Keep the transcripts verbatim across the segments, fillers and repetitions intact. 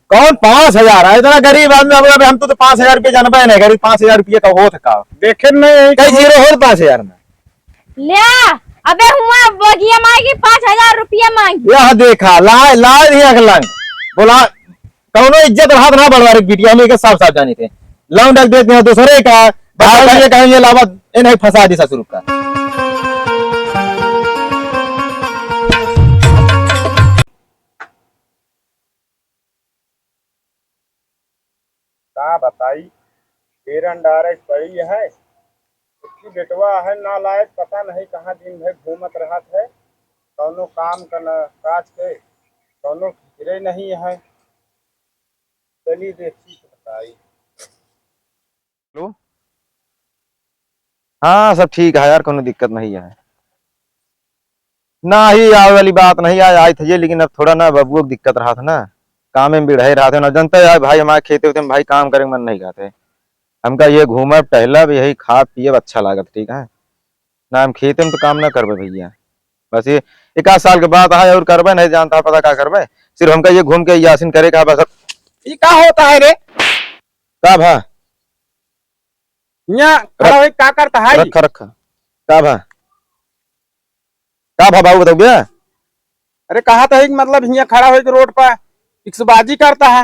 कौन पाँच हजार है? इतना गरीब आदमी, अब, अब हम तो, तो पाँच हजार रुपया जानबे नहीं, गरीब पाँच हजार रुपया का होत का? देखे नहीं, कई जीरो होत पाँच हजार में। ले, अबे हुआ बगिया मांगी, पाँच हजार रुपया मांगी। यह देखा, लाए, लाए नहीं अगलन। बोला, कौनो इज्जत रहत ना बड़वारे की बिटिया, हम एक साफ साफ जानी थे। लौंडा के देते हैं दूसरे का, भाई, भाई, ये कहेंगे लावा, इन्हें फंसा दी ससुर का। का बताई, बेरन डारे पड़ी है। उसकी बेटवा है नालायक, पता नहीं कहाँ दिन भर घूमत रहत है, कौनो काम क न काज के, कौनो फिक्रे नहीं है। चली देखी तो बताई। हेलो, हाँ, सब ठीक है यार, कौनो दिक्कत नहीं है। नाही, आवे वाली बात नहीं, आए, आए थे, लेकिन अब थोड़ा ना बबुओ के दिक्कत रहत ना, कामे में बिढ़ाए रहत है ना, जनते है भाई, हमारे खेते वेते में भाई काम करे के मन नहीं कहते। हमका ये घूमब टहलब, यही खाब पियब, अच्छा लागत, ठीक है ना, हम खेते में तो काम ना करबे भैया। बस ये एक आध साल के बाद आए और करबे, नहीं जानता पता का करबे, सिर्फ हमका ये घूम के यासिन करे का बस। ये का होता है रे? का भा? यहाँ खड़ा रख, होई का करता है? रख, रख। का भा? का भा बाबू, बताओ भैया? अरे, कहा तो है कि मतलब हियाँ खड़ा होई के रोड पर इक्सबाजी करता है।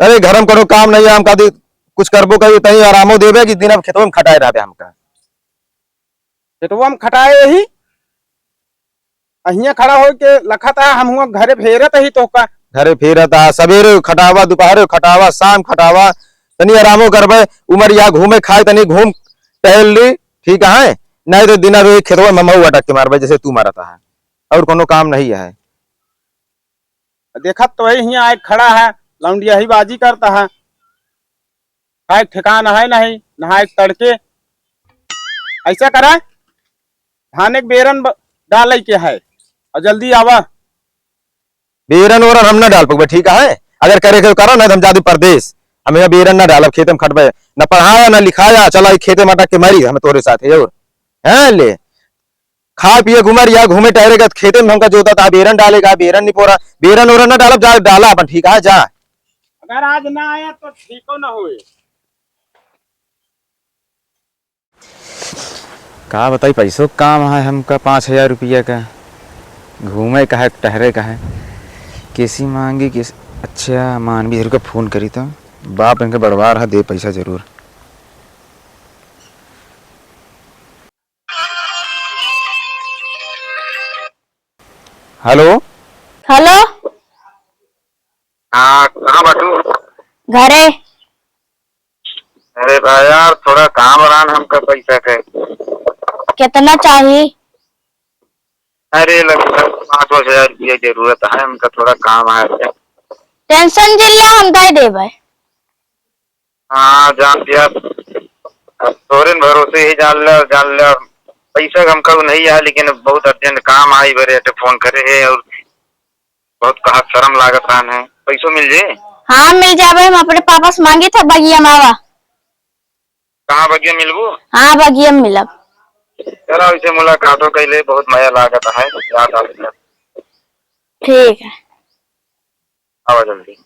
अरे, घर में कोनो काम नहीं है, हम कभी कुछ करबो करी, तहीं आरामो देबे कि दिन अब खेतवा में खटाए रहबे हमका। खेतवा में खटाए यही, आ हियाँ खड़ा होई के लखत है, हम हुआ घरे फेरत ही तोहका। घरे फेरत आ, सवेरे खटावा, दोपहरे खटावा, शाम खटावा, तनी आरामो करबे, उमर यहाँ घूमे खाए, तनी घूम टहल ली, ठीक है, नहीं तो दिन भर खेतवा में मऊ अटक के मारबे, जैसे तू मारता है। और कोनो काम नहीं है। देखत तो है, हियाँ आए खड़ा है, लौंडिया ही बाजी करता है, खाए के ठिकाना है नहीं, नहाए के तड़के। ऐसा करा, धाने के बेरन ब-, डाले के है, और जल्दी आवा। बेरन ओरन हम ना डाल पकबे, ठीक है, अगर करे के करो ना तो हम जादू परदेश, हम यहाँ बेरन ना डालब, खेते में खटबे, न पढ़ाया न लिखाया, चला ई खेते में अटक के मरी, हम तोरे साथ है और, हैं ले। खाए पिए घूमे रिया, घूमे टहरे का, खेते में हमका जोता था, बेरन डालेगा, बेरन निपोरा, बेरन ओरन ना डालब, जा डाला अपन, ठीक है, जा। अगर आज ना आया तो ठीक हो ना होए। का बताई, पैसो काम है हमका पाँच हजार रुपया का, घूमे का है, टहरे का है, केसी मांगी, केसी, अच्छा, मानवी जरूर का फोन करी तो, बाप इनके बड़वार है, दे पैसा जरूर। हेलो। हेलो। हाँ, कहाँ बाटू? घरे। अरे भाई यार, थोड़ा काम रहन हमका पैसा के। कितना चाही? अरे लगभग पाँच हजार रुपया जरूरत है हमका, थोड़ा काम है। टेंशन जिन ला, हम दे देबे। हाँ, जान लिया। अब तोरे न भरोसे ही जान ले, जान ले। पैसा हमका नहीं है, लेकिन बहुत अर्जेंट काम आई, बरे अटे फोन करे है और बहुत कहा शर्म लागत रहन है। पैसो मिल जे? हाँ, मिल जाबे। हम अपने पापा से मांगी था, बगिया में आवा। कहाँ बगिया मिलबू? हाँ, बगिया में मिलब। चला, उसे मुलाकातो कैले, बहुत मजा लागत है, याद आवत है। ठीक है। आवा जल्दी।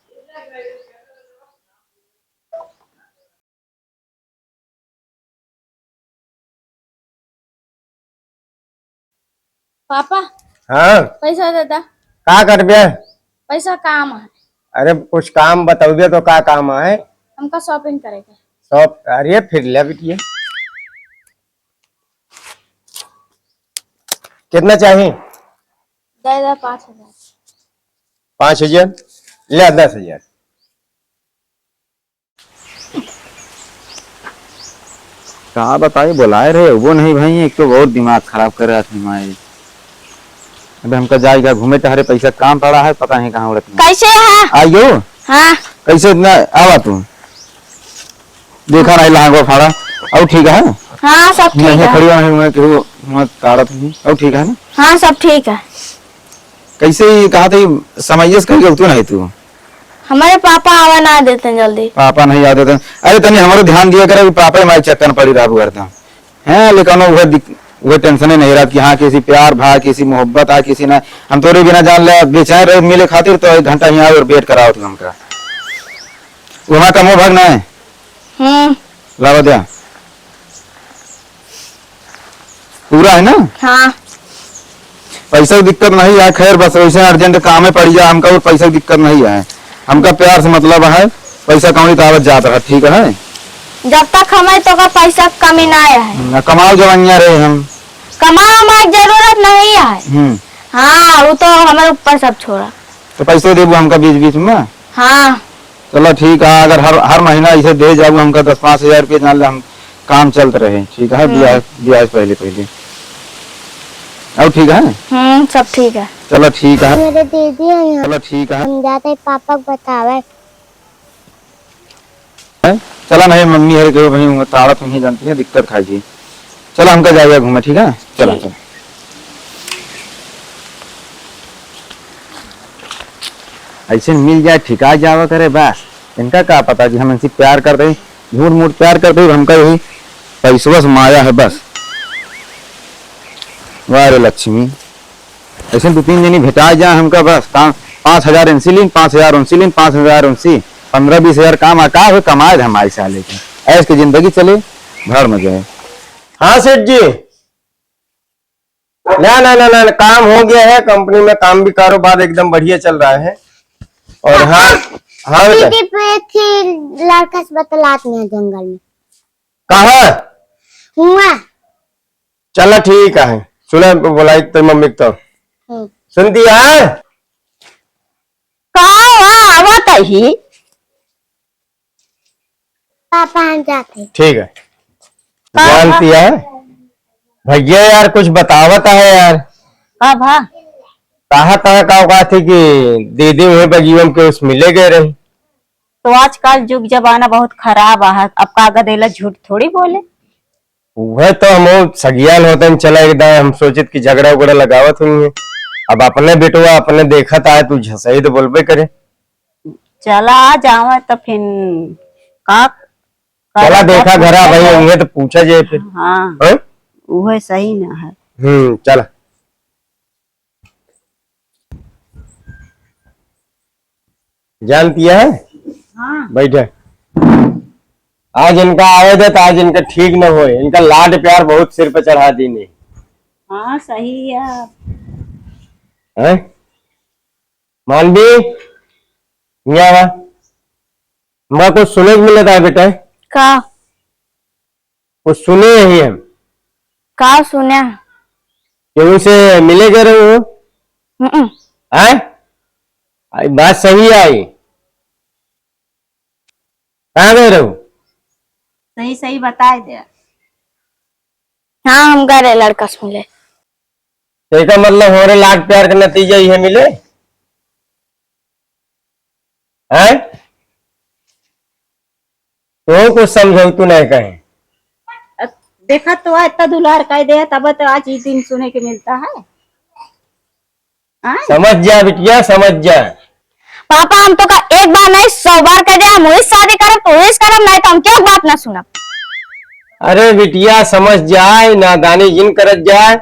पापा, हाँ? पैसा दे दा। का करबे? पैसा काम है। अरे कुछ काम बतौबे तो का काम है? हमका shopping करे के। Shop, अरे फिर ले बिटिया। कितना चाही? दे दे पाँच हजार। पाँच हजार? ले दस हजार। का बताई, बोलाए रहे, वो नहीं भाई, एक तो बहुत दिमाग खराब कर रहा था माई। अबे हमका जाएगा घूमे टहरे, पैसा काम पड़ा है, पता नहीं कहाँ उड़त नहीं। कैसे है? आइयो। हाँ। कैसे इतना आवा तू? देखा नहीं लहंगो फाड़ा। और ठीक है? हाँ, सब ठीक नहीं, है। खड़ी हुई मैं कि वो, मैं ताड़त नहीं। और ठीक है ना? हाँ, सब ठीक है। कैसे ही कहा था, समझिए कहीं गलती नहीं तू। हमारे पापा आवा ना देते जल्दी। पापा नहीं आ देते। अरे तनी हमारे ध्यान दिया करे, पापा हमारे चक्कर में पड़ी रहा करता। हैं, लेकिन वो दिक-, वो tension ही नहीं रहत कि हाँ, किसी प्यार भा, किसी मोहब्बत आ, किसी ना। हम तोरे बिना जान ले, बेचैन रहे मिले खातिर, तो एक घंटा यहाँ और wait करावत हमका। वहाँ कमो भाग ना है। हम्म। लावा द्या। पूरा है ना? हाँ। पैसा की दिक्कत नहीं है, खैर, बस वैसे urgent काम में पड़ गया हमका, और पैसा की दिक्कत नहीं है। हमका प्यार से मतलब है, पैसा कौड़ी तो आवत जात रहा, ठीक है? जब तक हमें तो का पैसा की कमी ना आया है। ना कमाओ जवनिया रहे हम। कमाओ हमारी जरूरत नहीं है। हम्म। हाँ, वो तो हमारे ऊपर सब छोड़ा। तो पैसो देबू हमका बीच बीच में? हाँ। चला ठीक है, अगर हर, हर महीना ऐसे दे जाबू हमका दस पाँच हजार रुपये, जान ले हम काम चलत रहे, ठीक है? हम्म। ब्याज, ब्याज पहले, पहले। अब ठीक है? हम्म, सब ठीक है। चला ठीक है। मेरे दीदी है यहाँ। चला ठीक है। हम जाते पापा को बतावे। हैं? चला नहीं, मम्मी हरे के वहीं ताड़त नहीं जानती है, दिक्कत खाई जी। चला हमका जाए घूमे, ठीक है? चला, ठीक। चला। ऐसे मिल जाए, ठिका जावा करे बस। इनका का पता कि हम इनसे प्यार करते हैं, झूठ मूठ प्यार करते हैं, हमका यही पैसवा से माया है बस। वाह रे लक्ष्मी, ऐसे दो तीन जनी भेटा जाए हमका बस, काम, पाँच हजार इनसे लीन, पाँच हजार उनसे लीन, पाँच हजार उनसे, पन्द्रह बीस हजार काम आ, का हो कमाए धमाए साले के, ऐश के जिंदगी चले, घर में जाए। हाँ सेठ जी। ना, ना, ना, ना, काम हो गया है, कंपनी में काम भी कारोबार एकदम बढ़िया चल रहा है। और हाँ, हाँ बेटा। दीदी पे एक ही लड़का से बतलात में है जंगल में। कहाँ? हुआ। चला ठीक है, सुना बुलाई तो मम्मी को तो। हम्म। सुनती है? का हुआ? आवत ही। पापा, हम जाते हैं। ठीक है। का जानती है? भैया यार, कुछ बतावत है यार। का भा? कहा, कहा, का, का थी कि दीदी वही बगीवन के उस मिले गए रही। तो आजकल जुग जमाना बहुत खराब है, अब का गदेला झूठ थोड़ी बोले। उहे तो हम सगियान होतन चला एकदम, हम सोचित कि झगड़ा उगड़ा लगावत हुई है। अब अपने बेटवा अपने देखत आए, तू झसई तो बोलबे करे। चला आ जावा तो फिर का चला करे, देखा पूछा घरा भाई, जाए। उहे तो पूछा जाए फिर। हाँ, हाँ? उहे सही ना है। हम्म, चला। जानती है? हाँ। बैठे। आज इनका आवे दे तो आज इनका ठीक न होए, इनका लाड प्यार बहुत सिर पे चढ़ा दीने। हाँ, सही है। हैं? मानवी, यहाँ आ। मैं कुछ सुने के मिलता है बेटा। का? कुछ सुने ही हम। का सुने? केहू से मिले गए रहो? हम्म। आय? आई बात सही आई। कहाँ गए रहो? सही सही बताए दे। हाँ, हम गए रहे लड़का से मिले। तो एकर मतलब हमरे लाड प्यार के नतीजा इहे मिले? हैं? तो कुछ समझौतू नहीं कहे। अ, देखा तो आ, इतना दुलार कह दे, तब तो आज ये दिन सुने के मिलता है। हाँ? समझ जा बिटिया, समझ जा। पापा, हम तो का एक बार नहीं, सौ बार कह दे, हम वही शादी करब, तो वही करब, नहीं तो हम क्यों बात ना सुनब। अरे बिटिया, समझ जाए, नादानी जिन करत जाए।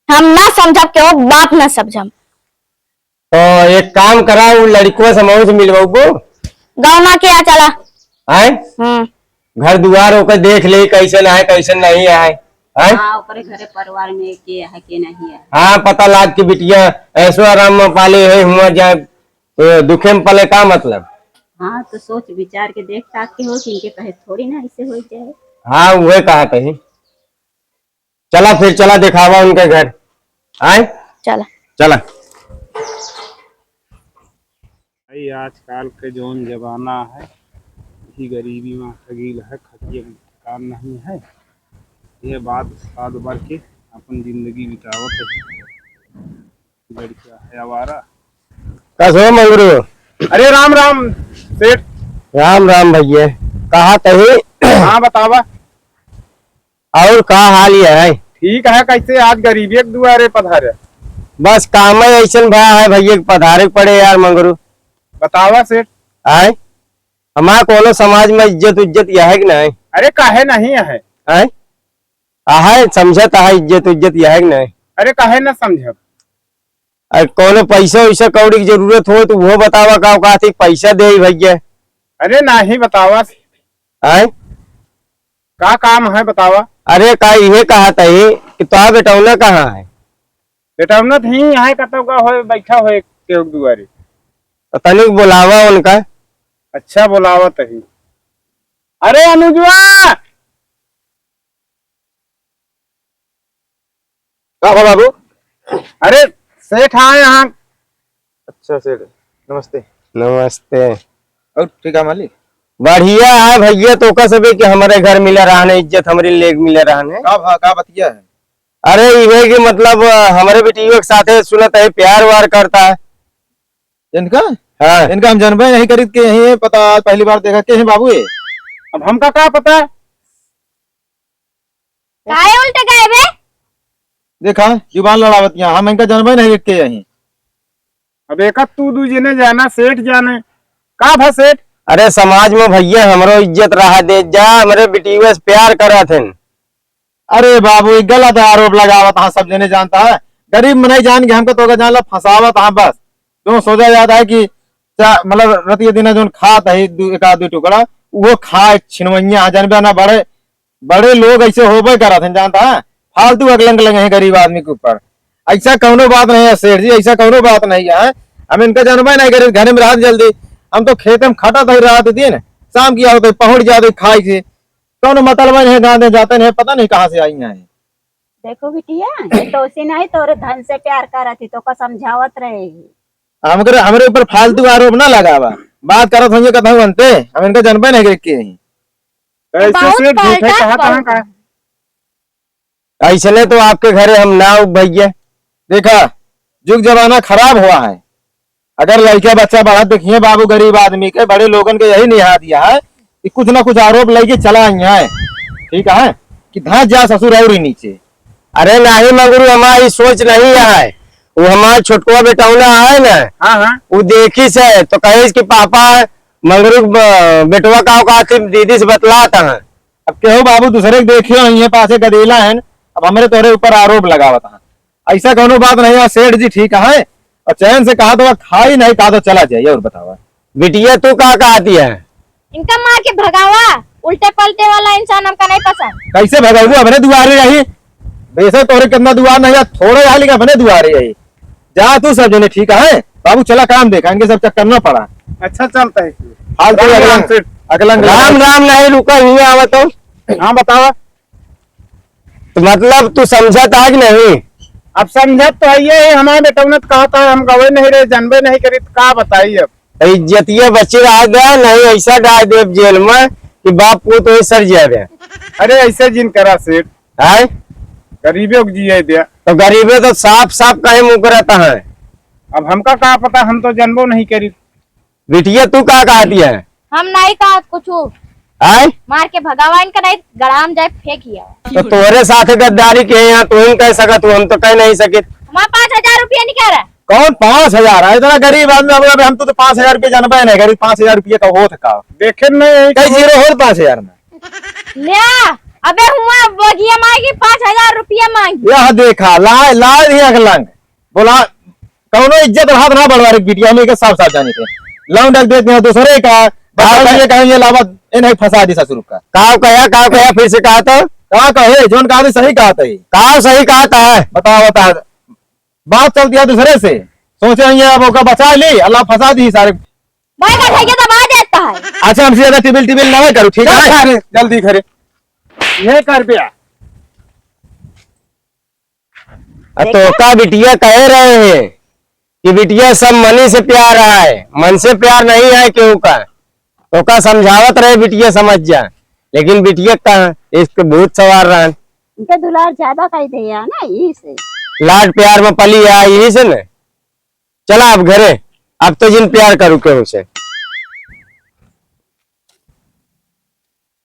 हम ना समझब, क्यों बात ना समझब। तो एक काम करा, उ लड़िकवा से मऊ से मिलवाऊ को। गौना किया चला। आए? हम्म। घर दुआर ओकर देख ले, कैसन आए, कैसन नहीं आए। आए? हाँ, ओकरे घरे परिवार में के है, के नहीं है। हाँ, पता लाग के बिटिया ऐसो आराम में पाले है, हुआ जाए, ए, दुखे में पले का मतलब? हाँ, तो सोच विचार के देख ताक के हो कि इनके कहे थोड़ी ना ऐसे हो जाए। हाँ, उहे कहा कही। चला फिर, चला देखावा उनके घर। आए? चला। चला। भाई, आजकल के जौन जमाना है, यही गरीबी में ठगील है, खटिए में ठिकान नहीं है। ये बात साध बार के अपन जिंदगी बितावत है। लड़का है आवारा। का सो मंगरू? अरे राम राम सेठ। राम राम भैया, कहा कहीं? हाँ बतावा। और का हाल ये है? ठीक है, कैसे आज गरीबी के दुआरे पधारे? बस काम ही ऐसन भा है भैया कि पधारे के पड़े यार मंगरू। बतावा सेठ। आए? हमार कोनो समाज में इज्जत उज्जत यह है कि नहीं? अरे काहे नहीं है? आए? आहे, समझत आहे, इज्जत उज्जत यह है कि नहीं? अरे, काहे ना समझब? अरे, कौनो पैसा वैसा कौड़ी की जरूरत हो तो वो बतावा, का औकात है, पैसा दे भैया। अरे, नाही बतावा। आय? का काम है बतावा? अरे, का इहे कहत है कि तोहार बेटौना कहाँ है? बेटौना तो ही है, कतौ का होए, बैठा होए केहू के दुआरे। तो तनिक बोलावा उनका। अच्छा, बोलावा तही। अरे अनुजवा! का बा बाबू? अरे सेठ आए यहाँ। अच्छा सेठ, नमस्ते। नमस्ते। और ठीक है मालिक? बढ़िया है भैया, तो का सबे कि हमरे घर मिले रहने, इज्जत हमरे लेग मिले रहने। का भा, का बतिया है? अरे इहे कि मतलब हमरे बिटियो के साथे सुनत है प्यार व्यार करता है। इनका? हाँ। इनका हम जनबे नहीं करीत के यही है, पता आज पहली बार देखा के हैं बाबू ये। अब हमका का पता? काहे उल्टे गए बे? देखा, जुबान लड़ावत यहाँ, हम इनका जनबे नहीं करीत के यही। अब एक तू दू जने जाना, सेठ जाने। का भा सेठ? अरे समाज में भैया हमरो इज्जत रहा दे जा, हमरे बिटियो से प्यार करत हन। अरे बाबू, ई गलत आरोप लगावत हा, सब जने जानता है। गरीब मनई जान के हमका तोका जान ला फंसावत हा बस। जो सोचा जाता है कि चा-, मतलब रतिया दिना जोन खात है दू, एक आध दू टुकड़ा, वो खाए छिनवैया है, जानबे ना बड़े, बड़े लोग ऐसे होबे करत हैं, जानता है। फालतू अकलंक लगे हैं गरीब आदमी के ऊपर। ऐसा कौनो बात नहीं है सेठ जी, ऐसा कौनो बात नहीं है। हम इनका जानबे नहीं करीत, घरे में रहत जल्दी। हम तो खेते में खटत है रात दिन, शाम की आवत है, पहुंच जाते खाए से। कौनो मतलब नहीं है, गाँव में जाते नहीं, पता नहीं कहाँ से आई हैं। देखो बिटिया, ये तो उसी नहीं तोरे धन से प्यार करत ही, तोका समझावत रहे ही। हमरे, हमरे ऊपर फालतू आरोप ना लगावा, बात करत होइए कतहु अंते, हम इनका जनबे नहीं करे के ही। ऐसे बहुत से झूठे पलटा कहत हैं पलटा। का? ऐसने तो आपके घरे हम ना आउब भैया। देखा, जुग जमाना खराब हुआ है। अगर लड़का बच्चा बढ़त देखिए बाबू, गरीब आदमी के, बड़े लोगन के यही निहा दिया है कि कुछ ना कुछ आरोप लेके चला आई है, ठीक है, कि धांस जा ससुर और ही नीचे। अरे नहीं मंगरू, हमारी सोच नहीं है। वो हमार छोटकुआ बेटौना है ना, हाँ, हाँ। वो देखी से तो कहे कि पापा मंगरू ब-, बेटवा का औकात थी, दीदी से बतलात है। अब केहू बाबू दूसरे के देखियो नहीं है, पाछे गदेला है, अब हमरे तोरे ऊपर आरोप लगावत है। ऐसा कौनो बात नहीं है, सेठ जी ठीक है, और चैन से कहा तो खाई नहीं, कहा तो चला जाइए, और बतावा। बिटिया तू का कहती है? इनका मार के भगावा, उल्टे पलटे वाला इंसान हमका नहीं पसंद। कैसे भगाऊ? अपने दुआरे रही, वैसे तोरे कितना दुआर नहीं है, थोड़े यहाँ लेकिन अपने दुआरे रही। जा तू सब जने, ठीक है बाबू, चला काम देखा, इनके सब चक्कर ना पड़ा। अच्छा चलता है। फालतू राम अगला, राम सेठ। अगला राम राम नहीं, रुका, यहीं आवा तो। हाँ बतावा। तो मतलब तू समझत आज नहीं? अब समझत तो है ये, हमारे बेटौनत कहा था, हम गवे नहीं रहे, जानबे नहीं करी, तो का बताई अब? तो इज्जतिया बची रहा दे, नहीं ऐसा डाल दे जेल में कि बाप पूत वही सर जावे। अरे ऐसे जिन करा सेठ, आय? गरीबे को जिए दे। तो गरीबे तो साफ साफ कहे मुँह करता है। अब हमका का पता, हम तो जानबो नहीं करी। बिटिया, तू का कहती है? हम नहीं कहत कुछ। आय? मार के भगावा इनका, नहीं गड़ाम जाए फेंक ही आवा। तो तोरे साथ गद्दारी के यहाँ तू ही कह सकत हो, हम तो कह नहीं सकित। हमारा पाँच हजार रुपया निकाल रहा है। कौन पाँच हजार है? इतना गरीब आदमी, हम, हम तो, तो पाँच हजार रुपया जानबे नहीं, गरीब पाँच हजार रुपया का होत का? देखे नहीं, कई जीरो होत पाँच हजार में। ले, अबे हुआ बगिया मांगी, पाँच हजार रुपया मांगी। यह देखा, लाए, लाए ही अगलंग। बोला, कौनो इज्जत रहत ना बड़वारी के बिटिया, हम एके साफ साफ जानी थे। लौंड रख देते हैं दूसरे का, बताओ हाँ। ये कहेंगे लावा, ए नहीं फंसा दी ससुर का। का कहा, का कहा, फिर से कहा तो? का कहे, जोन कहा थी सही कहा था ही। का सही कहा था है? बताओ, बता। बात चलती है दूसरे से, सोचे हैं ये अब ओका बचा ली, अल्लाह फंसा दी सारे। भाई का ठेके दबा देता है। अच्छा, हमसे ज्यादा टिबिल टिबिल ना करो, ठीक है? जा घरे, जल्दी घरे। ये कर दिया। आ, देखा? तोका बिटिया कहे रहे हैं कि बिटिया सब मनी से प्यार है, मन से प्यार नहीं है केहू का। तोका समझावत रहे बिटिया समझ जा, लेकिन बिटिया का इश्क भूत सवार रहन। इनका दुलार ज्यादा कह दे यार ना, यही से। लाड प्यार में पली है, यही से न। चला अब घरे, अब तो जिन प्यार करू केहू से।